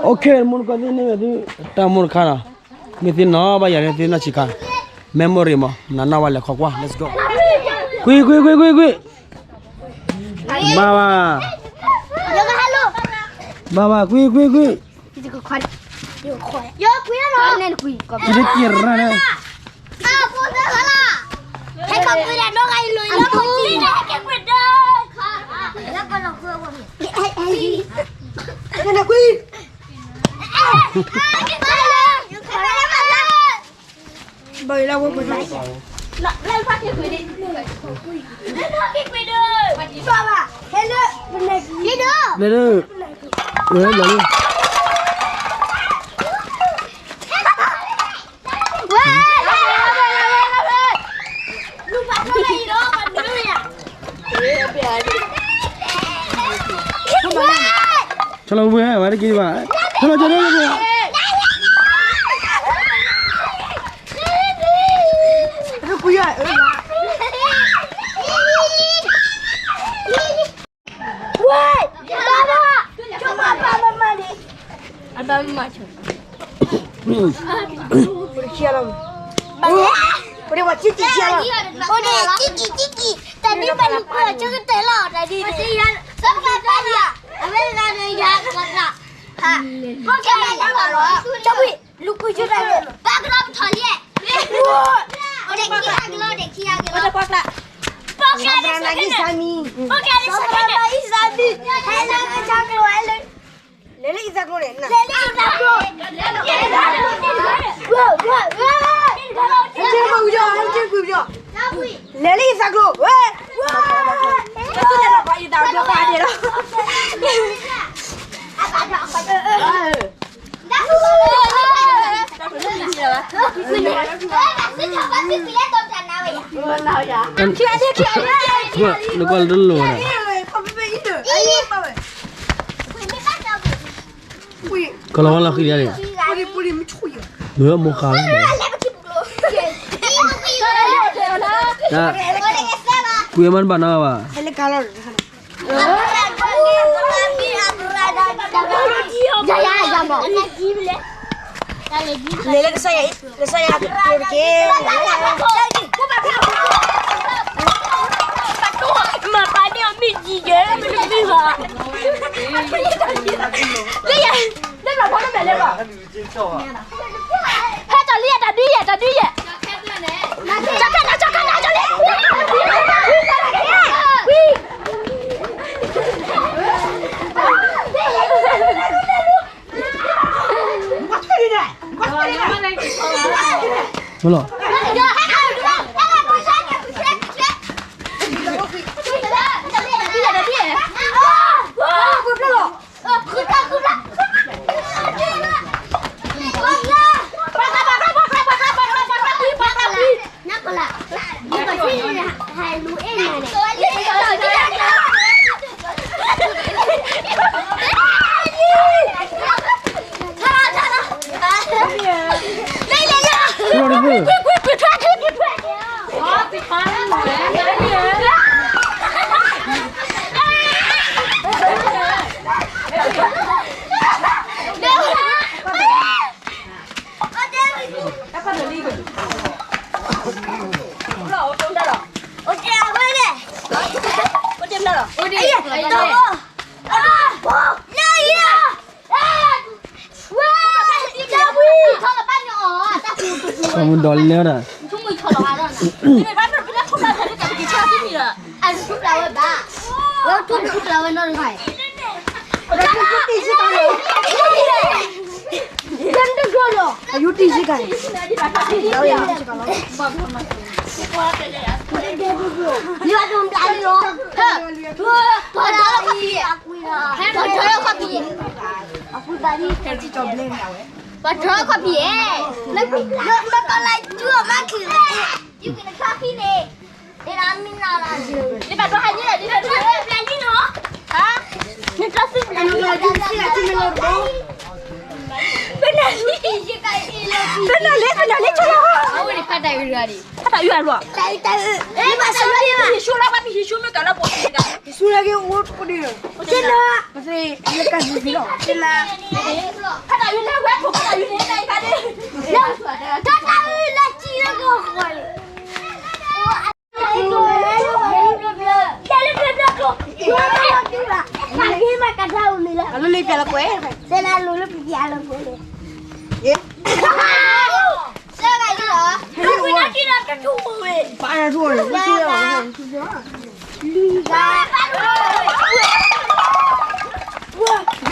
Okay မူတကိးသ့ၣ်န့ၣ် သုတၢ်မူတခါနီၤ, မ့ၢ်သ့ၣ်နီၣ်ဘၣ်ယၤန့ၣ် သ့ၣ်နီၣ်ဆံးခါ, memory မး နၤနီၣ်ဝဲလဲၤခီကွၢ် let's go. ကွံာ်ကွံာ်ကွံာ်ကွံာ်ကွံာ်, ဘၣ်ဘၣ်, ဘၣ်ဘၣ် ကွံာ်ကွံာ်ကွံာ်, ကံတကံရၢ်န့ၣ် လၢလၢ, ဝဲလၢလၢ, ဆီလီၤဝဲ ဝဲတက့ၢ်ဘၣ်, ဆီလီၤကၠီၤဒၣ်ဝဲ, လဲၤလၢအံသးကျိၤန့ၣ်, လဲၤလၢအံသးကျိၤ, ဝဲ, နကွၢ်လၢတလိၤဝဲဒၣ်, ကလီၤဝဲလီၤဃံၤဒၣ်န့ၣ်, မ့ၢ်မိၢ်ဃါလီၤ, ကွံာ်မးတဘၣ်နီဘၣ်, လဲၤလၢကစၢ်ယွၤ, ကစၢ်ယွၤကတိၤတက့ၢ်. မၤပာ်န့ၢ်အီၤမ့ၢ်ယံၤယဲ, မ့ၢ်တမ့ၢ်ဘၣ်, လၢယၤ, လၢဘျီဖီတမဲာ်လၢဘၣ်, ဟဲတၢ်လံယဲ, တၢ်ဒုယဲ, တၢ်ဒုယဲ, ကၠီခဲနၤ, ကၠီခဲနၤ, ကၠီခဲနၤ, ဝံၤ မလီၤ, မုၢ်ဒီးလဲၣ်ဒၣ်, ပှၤတြီခီၣ်ဖံးဧၢ, နကလၢကၠူအမါခံး, ယူကနခီၣ်ဖံးန့ၣ်, နဘၣ်တြီဟါညါ, နတြီသုး, နတြီသုး, ပနၢ်လံ, ပနၢ်လံ, ပနၢ်လံဆိလီၤ, အဝဲန့ၣ်ဖးတၢ်ဂ့ၤ တၢ်အုၣ်အလီၢ်, တၢ်အုၣ်, ဟံးဆူၣ်လီၤ ပှၤမ့ၢ်ဟံးဆူၣ်မ့ၢ်ကလီၤ ပှၤဟံးဆူၣ်ကလီၤ, ဟံးဆူၣ်လီၤက့ၤအိၣ်ပဒုး, လၢကၢ်လီၤ, တၢ်အုၣ်လၢဝဲဖိ တၢ်အုၣ်န့ၣ် တၢ်အုၣ်လၢကံလၢကီၢ်ဃီန့ၣ် အလီၢ်လံပျဲလီၤကွဲ, စဲလၢအလိၤလၢပျဲလီၤကွဲန့ၣ်, စဲဂၤလံလီၤ, ဝံၤနၤတံၤဒီးတထူၣ်ဝဲ, ပာ်နၤထူၣ်ဝဲ, လံဂၤ, ဂ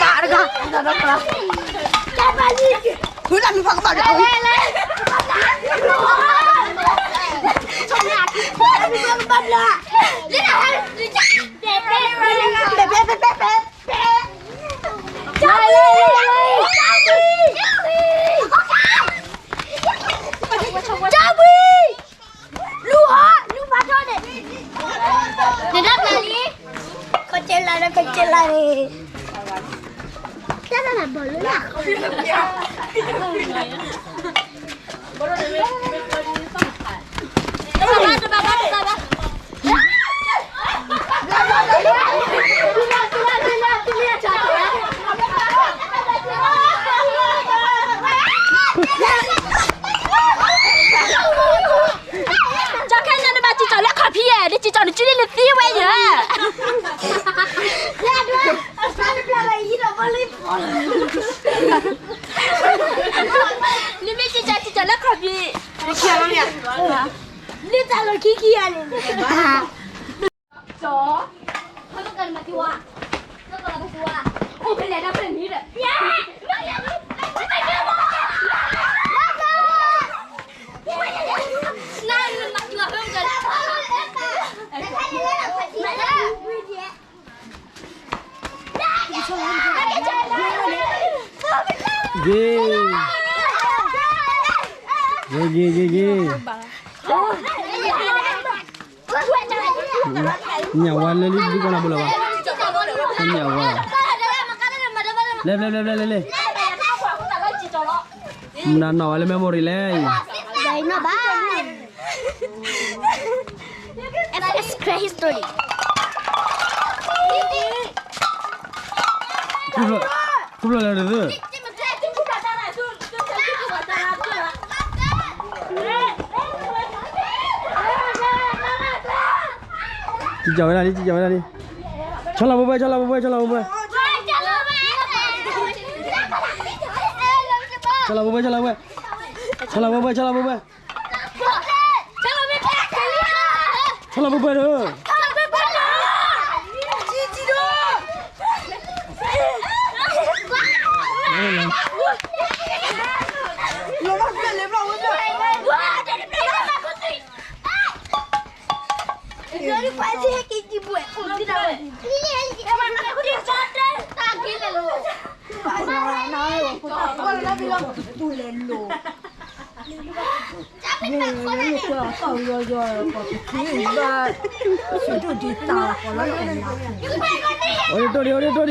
ၤတဂၤ, တၢ်ပာ်လံ, ဝံၤနၤမ့ၢ်ဖးကဘၣ်ဒီး, လူၤဟီ, လူၤဖးထီန့ၣ်, နဒၣ်ပျၢ်လံ, ကစဲလၢ်ဒီး ကစဲလၢ်န့ၣ်, တၢ်ဘၣ်ဘၣ်ဘၣ်လၢယၤ ကၠီခဲန့ၣ် နဘၣ်စံၣ်ကၠီၣ်လၢခီၣ်ဖံးဧါ, နစံၣ်ကၠီၣ်နစုန့ၣ်နသံဝဲယၤ, နမ့ၢ်စံၣ်ကၠီၣ် စံၣ်ကၠီၣ်လၢခီၣ်ဖံး, လၢတၢ်လီၢ်ခံခံဂၤန့ၣ် ကၠီ, ခီဖျိကနမၤက့ၤဝါ, ခီဖျိကနမၤက့ၤဝါ, အိၣ်ဖဲလဲၣ်ဒၣ်ဖဲလဲၣ်မံဒီး, နမၤက့ၤဝါဖဲလဲၣ်, ဂ့ၤ, ဂ့ၤ ဂ့ၤ ဂ့ၤ ဂ့ၤ, ညၣ်ဝါလၢလံ ဒုကနၣ်ဘိလၢၤဘၣ်, ညၣ်ဝါ, လဲၤ လဲၤ လဲၤ လဲၤ လဲၤ, မနၤနီၢ်ဝဲလၢ memory လဲၣ်, ဘၣ်နီၢ်ဘၣ်, F S Crazy Story. ခူၣ်ဖျိးလၢဒ်သိး, စံၣ်ကၠီၣ်ဝဲဒၣ်လံ စံၣ်ကၠီၣ်ဝဲဒၣ်လံ, ဆီလီၤဘှဲဘှဲ ဆီလီၤဘှဲဘှဲ ဆီလီၤဘှဲဘှဲ, ဆီလီၤဘှဲဘှဲ ဆီလီၤဘှဲဘှဲ, ဆီလီၤဘှဲဘှဲ ဆီလီၤဘှဲဘှဲ, ဆီလီၤဘှဲဘှဲဒီး အိၣ်ဒံးတိၢ်ဒံး အိၣ်ဒံးတိၢ်ဒံး,